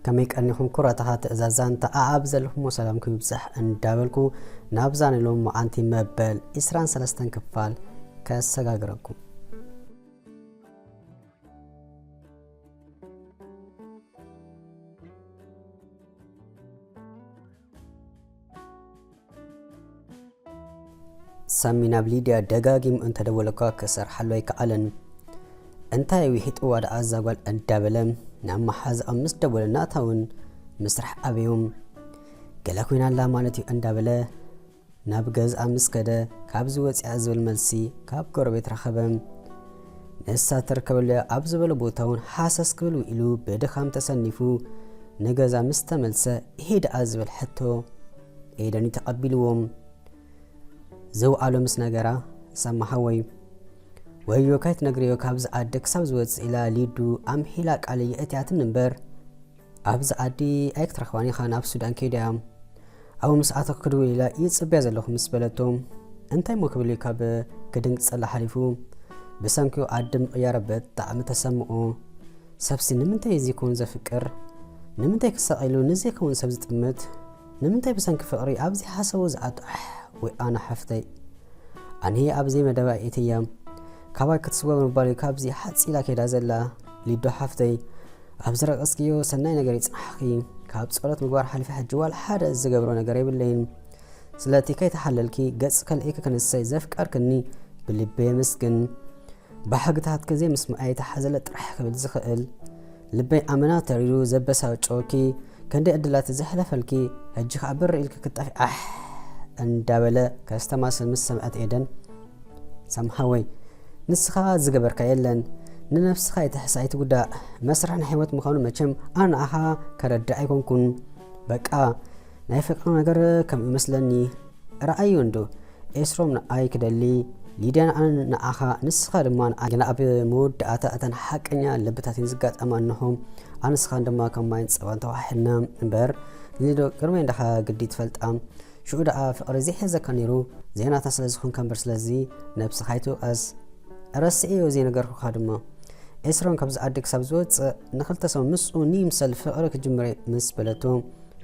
ከመይ ቀኒኹም ኩራታኻ ትእዛዛን ተኣኣብ ዘለኹሞ ሰላምኩም ይብዛሕ እንዳበልኩ፣ ናብዛ ናይ ሎሚ መዓንቲ መበል ዕስራን ሰለስተን ክፋል ከሰጋግረኩም። ሳሚ ናብ ሊድያ ደጋጊሙ እንተደወለ እኳ ክሰርሓሉ ኣይከኣለን። እንታይ ውሒጥዋ ደኣ እዛ ጓል እንዳበለ ናብ መሓዛኣ ምስ ደወለ፣ ናታ እውን ምስራሕ ኣበዮም። ገለ ኮይና ኣላ ማለት እዩ እንዳበለ ናብ ገዝኣ ምስ ከደ፣ ካብዚ ወፂኣ ዝብል መልሲ ካብ ጎረቤት ረኸበ። ንሳ ትርከበሉ ኣብ ዝበሎ ቦታ እውን ሃሰስ ክብል ውዒሉ ብድኻም ተሰኒፉ ንገዛ ምስ ተመልሰ፣ ይሄ ደኣ ዝብል ሕቶ ኤደን እዩ ተቐቢልዎም። ዘውዓሎ ምስ ነገራ፣ ሳማ ሓወይ፣ ወዮ ካይትነግርዮ ካብዚ ዓዲ ክሳብ ዝወፅእ ኢላ ሊዱ ኣምሒላ ቃል የእትያትን እምበር፣ ኣብዚ ዓዲ ኣይክትረኽባን ኢኻ፣ ናብ ሱዳን ከይዳ እያ። ኣብኡ ምስ ኣተኹ ክድውል ኢላ ይፅበያ ዘለኹ ምስ በለቶ፣ እንታይ እሞ ክብል እዩ ካብ ክድንግፀላ ሓሊፉ፣ ብሰንኪ ዓዲ ምቕያር ብጣዕሚ ተሰምኦ። ሰብሲ ንምንታይ እዩ ዘይከውን ዘፍቅር? ንምንታይ ክሳቐ ኢሉ ንዘይከውን ሰብ ዝጥምት? ንምንታይ ብሰንኪ ፍቕሪ ኣብ ዘይሓሰቦ ዝኣቱ? ኣሕ፣ ወይ ኣነ ሓፍተይ። ኣነ ኣብ ዘይመደባ እትያ። ካባይ ክትስወር ምባል እዩ ካብዚ ሓፂላ ከይዳ ዘላ። ሊዶ ሓፍተይ፣ ኣብ ዝረቐስክዮ ሰናይ ነገር ይፅናሕኺ። ካብ ፀሎት ምግባር ሓሊፈ ሕጂ ዋላ ሓደ ዝገብሮ ነገር የብለይን። ስለቲ ከይተሓለልኪ ገፅ ከልኢኪ ክንሰይ ዘፍቀርክኒ ብልቢ የመስግን። ብሕግታትኪ ዘይምስማዐይ ተሓዘለ ጥራሕ ክብል ዝኽእል። ልበይ ኣመና ተሪሩ ዘበሳጨወኪ፣ ክንደይ ዕድላት ዘሕለፈልኪ፣ ሕጂ ኸኣ ብር ኢልኪ ክትጠፍኢ ኣሕ እንዳበለ ከስተማስል ምስ ሰምዐት ኤደን፣ ሳሚ ሓወይ፣ ንስኻ ዝገበርካ የለን፣ ንነብስኻ ኣይትሕሳ ኣይትጉዳእ፣ መስርሕ ናይ ህይወት ምዃኑ መቸም ኣነ ንኣኻ ከረድእ ኣይኮንኩን። በቃ ናይ ፍቅሪ ነገር ከም ይመስለኒ። ረኣዩ እንዶ ኤስሮም ንኣይ ክደሊ፣ ሊድያ ንኣነ ንኣኻ፣ ንስኻ ድማ ንኣይ። ገና ኣብ መወዳእታ እተን ሓቀኛ ልብታት እየን ዝጋጠማ እንሆ። ኣነ ንስኻን ድማ ከም ማይን ጸባን ተዋሓሒድና እምበር፣ ሊዶ ቅድመይ እንዳኻ ግዲ ትፈልጣ። ሽዑ ደኣ ፍቕሪ ዘይሕዘካ ነይሩ፣ ዘይናታ ስለ ዝኾንካ እምበር፣ ስለዚ ነብስኻ ኣይትውቐስ። ረስዐዮ ዘይነገርኩኻ ድማ። ኤስሮም ካብዚ ዓዲ ክሳብ ዝወጽእ ንኽልተ ሰሙን ምስኡ ንይምሰል ፍቕሪ ክጅምር እየ ምስ በለቶ፣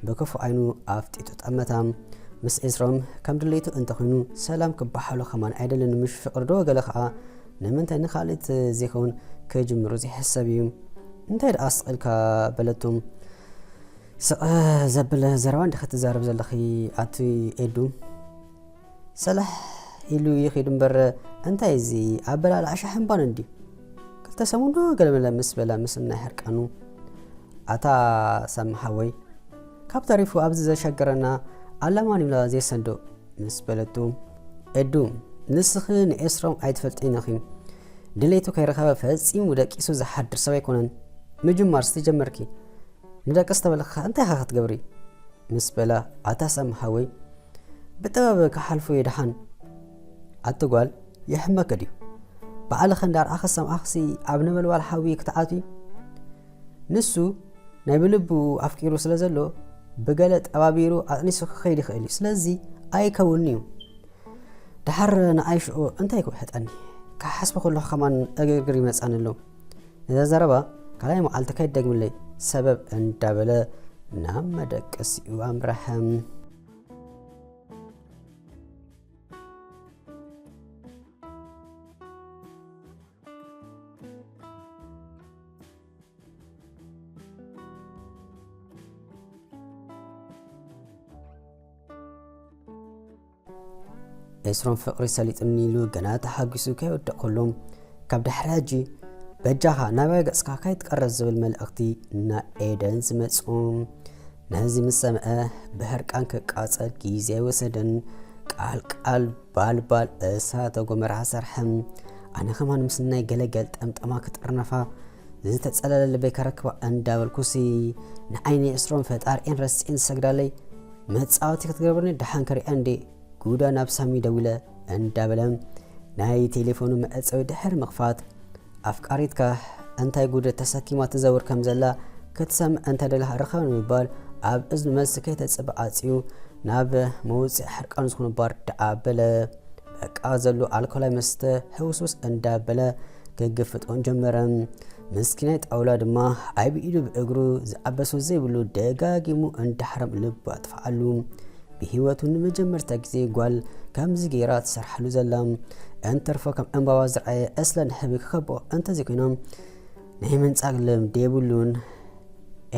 ብክፉእ ዓይኑ ኣፍጢጡ ጠመታ። ምስ ኤስሮም ከም ድሌቱ እንተኾይኑ ሰላም ክበሓሎ ከማን ኣይደልን። ምሽ ፍቕሪ ዶ ገለ ኸኣ ንምንታይ ንኻልእት ዘይከውን ክጅምሩ ዘይሕሰብ እዩ። እንታይ ደኣ ስቕ ኢልካ በለቶ። ስቕ ዘብል ዘረባ እንዲኺ ትዛረብ ዘለኺ ኣቲ ኤዱ? ሰላሕ ኢሉ ይኺድ እምበር፣ እንታይ እዚ ኣበላልዓ ሻሕን ባንን ድዩ? ክልተ ሰሙን ዶ ገለመለ ምስ በለ፣ ምስ ናይ ሕርቃኑ። ኣታ ሳሚ ሓወይ፣ ካብ ተሪፉ ኣብዚ ዘሸገረና ኣለማን ይብላ ዘይሰንዶ ምስ በለቱ፣ ኤዱ፣ ንስኺ ንኤስሮም ኣይትፈልጥን ኢኺ። ድሌቱ ከይረኸበ ፈጺሙ ደቂሱ ዝሓድር ሰብ ኣይኮነን። ምጅማር ዝተጀመርኪ ንደቂ ዝተበልኻ እንታይ ኢኻ ክትገብሪ? ምስ በላ፣ ኣታ ሳሚ ሓወይ፣ ብጥበብ ክሓልፎ እዩ ደሓን። ኣቲ ጓል፣ ይሕመኪ ድዩ? ባዕልኺ እንዳርኣኺ ሰምኣኽሲ ኣብ ነበልባል ሓዊ ክትኣትዊ? ንሱ ናይ ብልቡ ኣፍቂሩ ስለ ዘሎ፣ ብገለ ጠባቢሩ ኣጥኒሱ ክኸይድ ይኽእል እዩ። ስለዚ ኣይከውን'ዩ። ደሓር ንኣይ ሽዑ እንታይ ክውሕጠኒ? ክሓስቦ ከለኹ ከማን ዕግርግር ይመጻኒ ኣሎ። ነዛ ዘረባ ካልኣይ መዓልቲ ከይትደግምለይ፣ ሰበብ እንዳበለ ናብ መደቀሲኡ ኣምረሐ። ኤስሮም ፍቕሪ ሰሊጡኒ ኢሉ ገና ተሓጒሱ ከይወድቕ ከሎ፣ ካብ ድሕሪ ሕጂ በጃኻ ናባይ ገጽካ ከይትቀርብ ዝብል መልእኽቲ ንኤደን ዝመጽኡ። ነዚ ምስ ሰምዐ ብሕርቃን ክቃጸል ግዜ ኣይወሰደን። ቃል ቃል ባልባል እሳተ ጎመራ ሰርሐ። ኣነ ከማን ምስ ናይ ገለገል ጠምጠማ ክጥርነፋ ዝተጸለለ ልበይ ከረክባ እንዳበልኩሲ፣ ንዓይኒ ኤስሮም ፈጣሪኤን ረሲኤን ዝሰግዳለይ መጻወቲ ክትገብርኒ ደሓን ክሪኣ እንዴ ጉዳ ናብ ሳሚ ደዊለ እንዳበለ ናይ ቴሌፎኑ መዕጸዊ ድሕሪ ምኽፋት፣ ኣፍቃሪትካ እንታይ ጉድ ተሰኪማ ትዘውር ከም ዘላ ክትሰምዕ እንተደሊኻ ርኸብ ንምባል ኣብ እዝኑ መልሲ ከይተጽበ ዓጽዩ ናብ መውጽኢ ሕርቃኑ ዝኾነ ባር ደኣ ኣበለ። በቃ ዘሎ ኣልኮላዊ መስተ ሕውስውስ እንዳበለ ክግፍጦን ጀመረ። ምስኪናይ ጣውላ ድማ ኣይብኢዱ ብእግሩ ዝኣበሶ ዘይብሉ ደጋጊሙ እንዳሕረም ልቡ ኣጥፍኣሉ። ብህይወቱ ንመጀመርታ ግዜ ጓል ከምዚ ገይራ ትሰርሓሉ ዘላ። እንተርፎ ከም ዕምባባ ዝረኣየ ዕስለ ንሕቢ ክኸብኦ እንተዘይኮይኖም ናይ ምንጻግ ልምዲ የብሉን።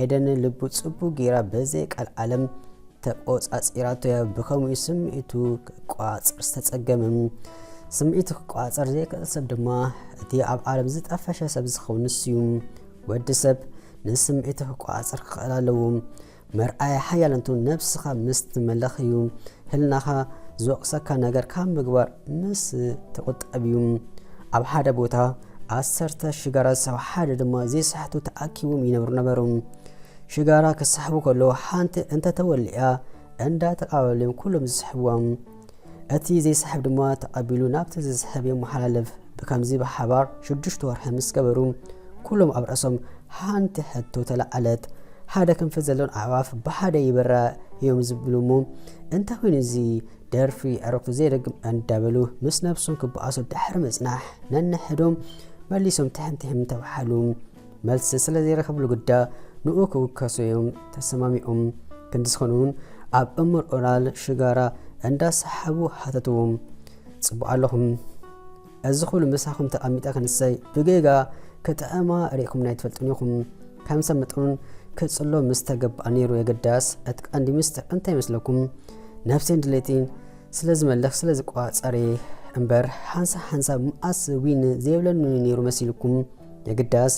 ኤደን ልቡ ጽቡቕ ገይራ ብዘይ ቃል ዓለም ተቆጻጺራቶ እያ። ብኸምኡ ስምዒቱ ክቋጽር ዝተጸገመ። ስምዒቱ ክቋጽር ዘይክእል ሰብ ድማ እቲ ኣብ ዓለም ዝጠፈሸ ሰብ ዝኸውን ንሱ እዩ። ወዲ ሰብ ንስምዒቱ ክቋጽር ክኽእል ኣለዎ። መርኣያ ሓያል እንቱ ነብስኻ ምስ ትመለኽ እዩ። ህልናኻ ዝወቕሰካ ነገር ካብ ምግባር ምስ ትቑጠብ እዩ። ኣብ ሓደ ቦታ ዓሰርተ ሽጋራ ዝሰሓቡ ሓደ ድማ ዘይስሕቱ ተኣኪቦም ይነብሩ ነበሩ። ሽጋራ ክስሕቡ ከለዉ ሓንቲ እንተተወሊዓ እንዳተቃባበሉ እዮም ኩሎም ዝስሕብዋ። እቲ ዘይስሕብ ድማ ተቐቢሉ ናብቲ ዝስሕብ የመሓላልፍ። ብከምዚ ብሓባር ሽዱሽተ ወርሒ ምስ ገበሩ ኩሎም ኣብ ርእሶም ሓንቲ ሕቶ ተለዓለት። ሓደ ክንፊ ዘለወን ኣዕዋፍ ብሓደ ይበራ እዮም ዝብሉ እሞ እንታይ ኮይኑ እዚ ደርፊ ዕረፍቱ ዘይደግም እንዳበሉ ምስ ነብሶም ክበኣሱ ድሕሪ ምጽናሕ ነንሕዶም መሊሶም ትሕም ትሕም ተባሃሉ። መልሲ ስለ ዘይረኸብሉ ግዳ ንኡ ክውከሱ እዮም ተሰማሚዖም። ክንዲ ዝኾኑ እውን ኣብ እምር ኦራል ሽጋራ እንዳሰሓቡ ሓተትዎም። ጽቡቕ ኣለኹም። እዚ ኩሉ ምሳኹም ተቐሚጠ ክንሰይ ብጌጋ ክጥዕማ ርኢኹምና ኣይትፈልጡን ኢኹም። ከም ሰብ መጠኑን ክጽሎ ምስ ተገባኣ ነይሩ። የግዳስ እቲ ቀንዲ ምስጢር እንታይ ይመስለኩም? ነብሴን ድሌቴን ስለ ዝመልኽ ስለ ዝቋጸር እየ እምበር ሓንሳብ ሓንሳብ መኣስ ዊን ዘይብለኒ ነይሩ መሲልኩም። የግዳስ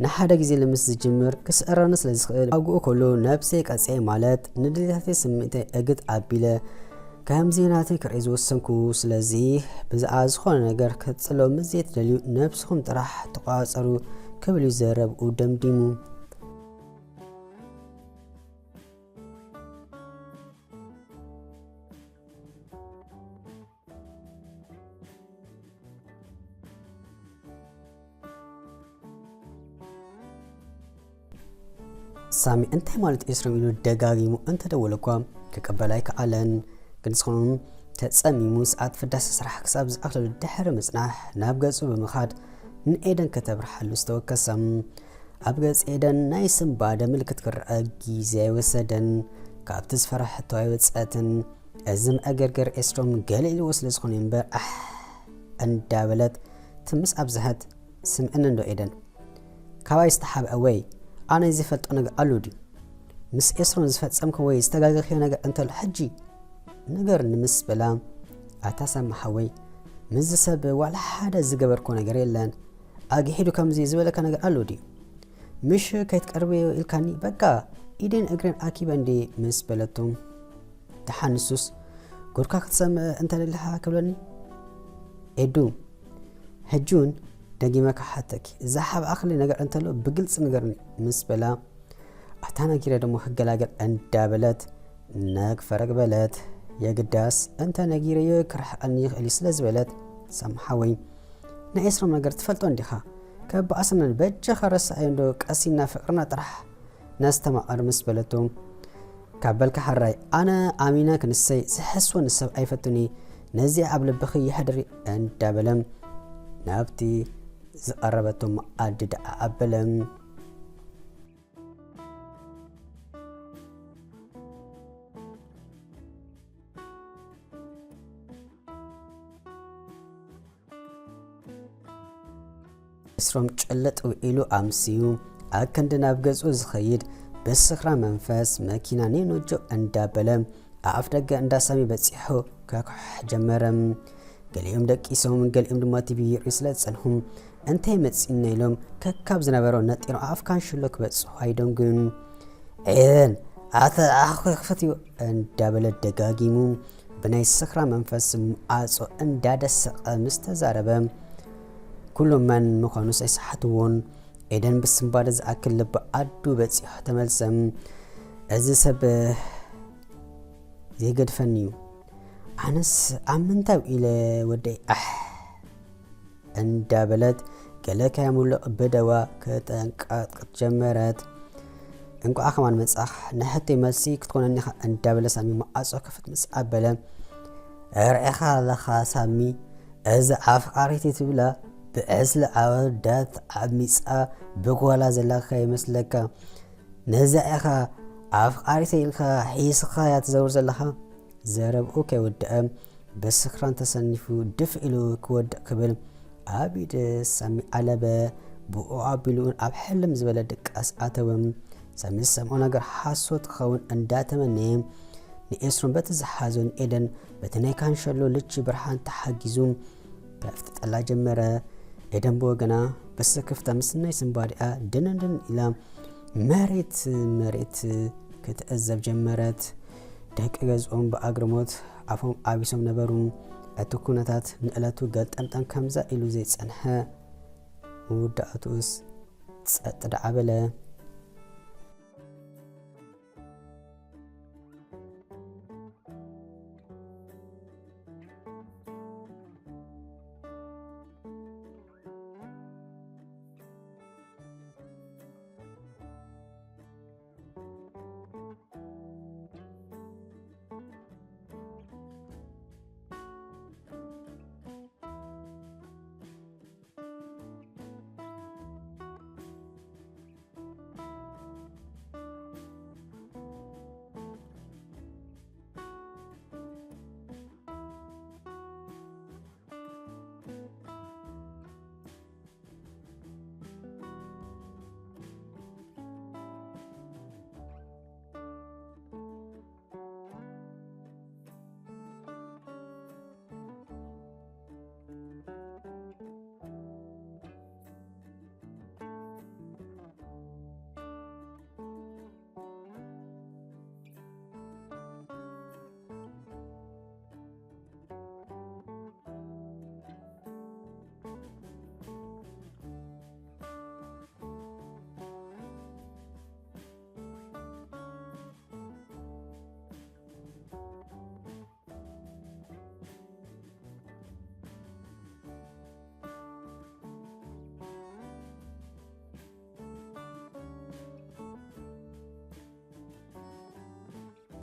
ንሓደ ግዜ ልምስ ዝጅምር ክስዕረኒ ስለ ዝኽእል ኣብኡ ከሎ ነብሰይ ቀጽየ ማለት ንድሌታተይ ስምዒተይ እግድ ኣቢለ ከምዚ ናተይ ክርኢ ዝወሰንኩ። ስለዚ ብዛዕባ ዝኾነ ነገር ክትጽሎ ምስ ዘይትደልዩ ነብስኹም ጥራሕ ተቋጸሩ ክብል እዩ ዘረብኡ ደምዲሙ። ሳሚ እንታይ ማለት ኤስሮም ኢሉ ደጋጊሙ እንተደወለ እኳ ክቅበል ኣይከኣለን። ግን ዝኾኑ ተጸሚሙ ሰዓት ፍዳሰ ስራሕ ክሳብ ዝኣኽለሉ ድሕሪ ምጽናሕ ናብ ገጹ ብምኻድ ንኤደን ከተብርሓሉ ዝተወከሰ። ኣብ ገጽ ኤደን ናይ ስንባደ ምልክት ክረኣ ግዜ ኣይወሰደን። ካብቲ ዝፈራሕቶ ኣይወጸትን። እዚ መእገርገር ኤስሮም ገለ ኢልዎ ስለ ዝኾነ እምበር ኣሕ እንዳበለት ትምስ ኣብዝሐት። ስምዕኒ እንዶ ኤደን፣ ካባይ ዝተሓብአ ወይ ኣነ ዝፈልጦ ነገር ኣሎ ድዩ? ምስ ኤስሮም ዝፈጸምክዎ ወይ ዝተጋገኽዮ ነገር እንተሎ ሕጂ ንገርኒ ምስ በላ፣ ኣታ ሳሚ ሓወይ፣ ምስዚ ሰብ ዋላ ሓደ ዝገበርክዎ ነገር የለን። ኣግሒዱ ከምዚ ዝበለካ ነገር ኣሎ ድዩ? ምሽ ከይትቀርብዮ ኢልካኒ በቃ ኢደን እግረን ኣኪበ እንድየ ምስ በለቶ፣ ደሓን ንሱስ ጉድካ ክትሰምዕ እንተደሊኻ ክብለኒ? ኤዱ፣ ሕጂ እውን ደጊመ ክሓተኪ፣ ዝሓብኣኽለይ ነገር እንተሎ ብግልጺ ንገርኒ ምስ በላ፣ ኣታ ነጊረ ደሞ ክገላገል እንዳበለት ነግ ፈረግ በለት። የግዳስ እንተ ነጊረዮ ክርሕቐኒ ይኽእል እዩ ስለ ዝበለት፣ ሳሚ ሓወይ፣ ናይ ኤስሮም ነገር ትፈልጦ እንዲኻ፣ ከበኣሰናን በጃኻ ረስዓዮ እንዶ ቀሲና ፍቅርና ጥራሕ ነስተማቕር ምስ በለቶ፣ ካብ በልካ ሕራይ፣ ኣነ ኣሚነ ክንሰይ ዝሕስወኒ ሰብ ኣይፈቱኒ፣ ነዚኣ ኣብ ልብኺ ይሕድሪ እንዳበለ ናብቲ ዝቐረበቶ መኣዲ ደኣ ኣበለ። ኤስሮም ጭልጥ ኢሉ ኣምስዩ፣ ኣብ ክንዲ ናብ ገዝኡ ዝኸይድ ብስኽራ መንፈስ መኪና ኔኖጆ እንዳበለ ኣፍ ደገ እንዳ ሳሚ በጺሑ ከኩሕሕ ጀመረ። ገሊኦም ደቂሶም፣ ገሊኦም ድማ ቲቪ ይርእዩ ስለ ዝጸንሑ፣ እንታይ መጺእና ኢሎም ከካብ ዝነበሮ ነጢሮም ኣፍ ካንሽሎ ክበጽሑ ኣይደንጉን። ኤደን፣ ኣተ ኣፍ ክፈትዮ እንዳበለ ደጋጊሙ ብናይ ስኽራ መንፈስ ማዕጾ እንዳደሰቐ ምስ ተዛረበ፣ ኩሎም መን ምዃኑስ ኣይሰሓትዎን። ኤደን ብስንባደ ዝኣክል ልቢ ኣዱ በጺሑ ተመልሰ። እዚ ሰብ ዘይገድፈኒ እዩ። ኣነስ ኣብ ምንታይ ኢለ ወደይ ኣሕ እንዳበለት ገለ ከየምልቕ ብደዋ ክጠንቃቕጥ ጀመረት። እንቋዕ ከማን መጻኽ፣ ንሕቶይ መልሲ ክትኮነኒ ኢኻ እንዳበለ ሳሚ መዓጾ ክፍት ምስ ኣበለ፣ ርኢኻ ኣለኻ ሳሚ፣ እዛ ኣፍቃሪተይ ትብላ ብዕስለ ኣወዳት ዓሚጻ ብጓላ ዘለካ ይመስለካ። ነዛ ኢኻ ኣፍቃሪተይ ኢልካ ሒስኻያ ትዘውር ዘለኻ። ዘረብኡ ከይወደአ ብስኽራን ተሰኒፉ ድፍ ኢሉ ክወድቕ ክብል ኣብ ኢድ ሳሚ ኣለበ። ብኡ ኣቢሉ ኣብ ሕልም ዝበለ ድቃስ ኣተወ። ሳሚ ዝሰምዖ ነገር ሓሶት ክኸውን እንዳተመነየ ንኤስሮን በቲ ዝሓዞ ንኤደን በቲ ናይ ካንሸሎ ልቺ ብርሃን ተሓጊዙ ከፍጥጠላ ጀመረ። ኤደን ብወገና ብስክፍታ ምስ ናይ ስንባዲኣ ድንድን ኢላ መሬት መሬት ክትዕዘብ ጀመረት። ደቂ ገዝኦም ብኣግርሞት ኣፎም ዓቢሶም ነበሩ። እቲ ኩነታት ንዕለቱ ገልጠምጠም ከምዛ ኢሉ ዘይጸንሐ። መወዳእትኡስ ጸጥ ደዓ በለ።